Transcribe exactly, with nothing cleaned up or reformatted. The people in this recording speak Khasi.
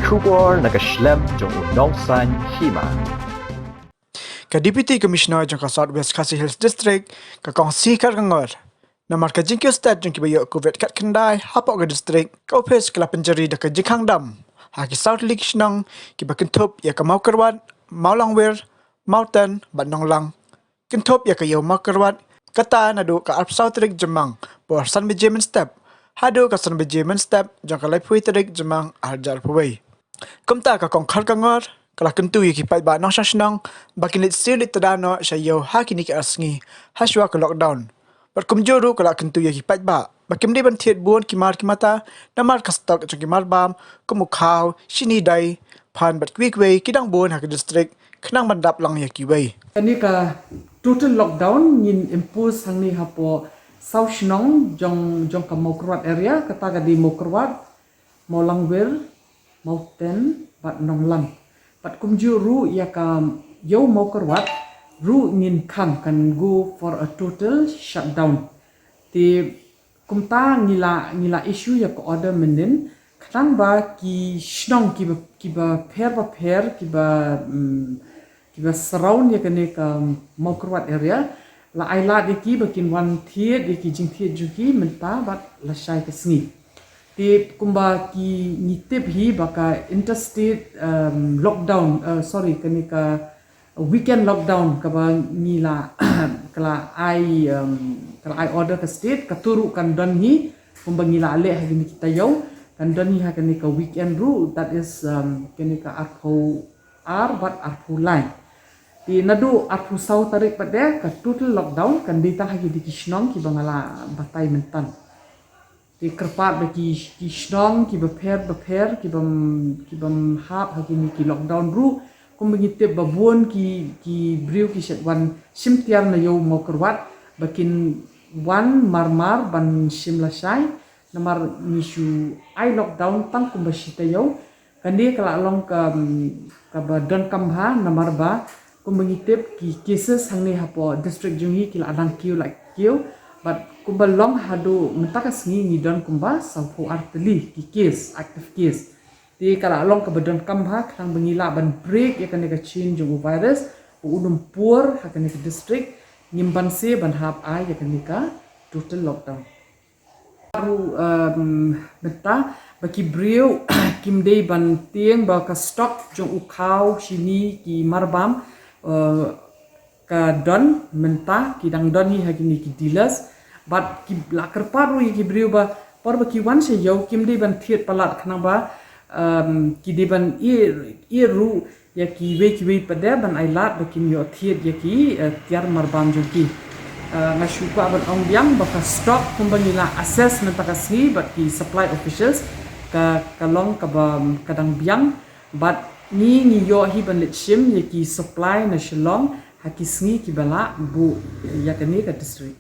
Khubor na ka shlem jong u nongsan hima. Ka Deputy Commissioner jong ka South West Khasi Hills District, ka Kong C Kharkongor, namar ka jingkiew stet jong kiba ïoh COVID khatkhyndai hapoh ka district, ka ophis ka la pynjari da ka jingkhang dam ha ki saw tylli ki shnong kiba kynthup ïa ka Mawkyrwat, Mawlangwir, Mawten bad Nonglang. Kynthup ïa ka ïew Mawkyrwat, kata naduh ka arphew saw tarik Jymmang por san baje mynstep haduh ka san baje mynstep jong ka laiphew tarik Jymmang arhajar arphew wei. Kumta ka Kong Kharkongor ka la kyntu ïa ki paidbah nongshong shnong ba kin leit siew leit tda noh sha ïew ha kine ki ar sngi hashwa ka lockdown. Bad kumjuh ruh ka la kyntu ïa ki paidbah ba kim dei ban thied bun ki mar ki mata, namar ka stock jong ki mar bam kum u khaw, shini, dai, phan bad kiwei kiwei ki dang bun ha ka district, khnang ban dap lang ïa kiwei. Kane ka total lockdown ngin impose hangne hapoh saw shnong jong, jong ka Mawkyrwat area, kata ka dei Mawkyrwat, Mawlangwir, Mawten bad Nonglang. Bad kumjuh ruh ïa ka ïew Mawkyrwat ruh ngin khang, kan go for a total shutdown. Te kumta ngi la, ngi la issue ïa ka order mynnin, khnang ba ki shnong kiba, kiba pher bapher, kiba, mm, kiba surround ïa kane ka Mawkyrwat area, la ai lad ïa ki ba kin wan thied ïa ki jingthied jong ki mynta bad lashai ka sngi. Te kumba ki ngi tip hi ba ka interstate, um, lockdown, uh, sorry, kane ka weekend lockdown kaba ngi la, ka la ai, um, ka la ai order ka state, kato ruh kan don hi, kumba ngi la leh ha kine ki taïew, kan don hi ha kane ka weekend ruh, that is, um, kane ka arphew ar bad arphew lai. Te naduh arphew saw tarik pat de ka total lockdown kan dei tang ha kine ki shnong kiba nga la batai mynta. Te kyrpad ba ki, ki shnong kiba pher bapher, kiba, kiba hap ha kine ki lockdown ruh, kumba ngi tip ba bun ki, ki briew ki shait wan shim tiar na ïew Mawkyrwat, ba kin wan marmar ban shim lashai, namar ngi shu ai lockdown tang kumba shi taïew. Kane ka la long ka, mm, kaba donkam bha, namar ba kumba ngi tip ki cases hangne hapoh district jong ngi ki la dang kiew la kiew, bad kumba long haduh mynta ka sngi ngi don kumba sawphew ar tylli ki case, active case. Te ka la long kaba donkam bha, khnang ba ngi lah ban break ïa kane ka chain jong u virus, u nym pur ha kane ka district, ngim banse ban hap ai ïa kane ka total lockdown. Ruh, um, mynta ba ki briew kim dei ban tieng ba ka stock jong u khaw, shini, ki mar bam, uh, ka don mynta, ki dang don hi ha kine ki dealers. Bad ki la kyrpad ruh ïa ki briew ba por ba ki wan sha ïew kim dei ban thied palat, khnang ba, um, ki dei ban ïeh, ïeh ruh ïa kiwei kiwei pat de ban ai lad ba kin ïoh thied ïa ki, eh, tiar mar bam jong ki. Eh, nga shu kwah ban ong biang ba ka stock kumba ngi la assess mynta ka sngi bad ki supply officials, ka, ka long kaba, ka dang biang, bad ngi, ngi ïoh hi ban leit shim ïa ki supply na Shillong ha ki sngi kiba lah buh ïa kane ka district.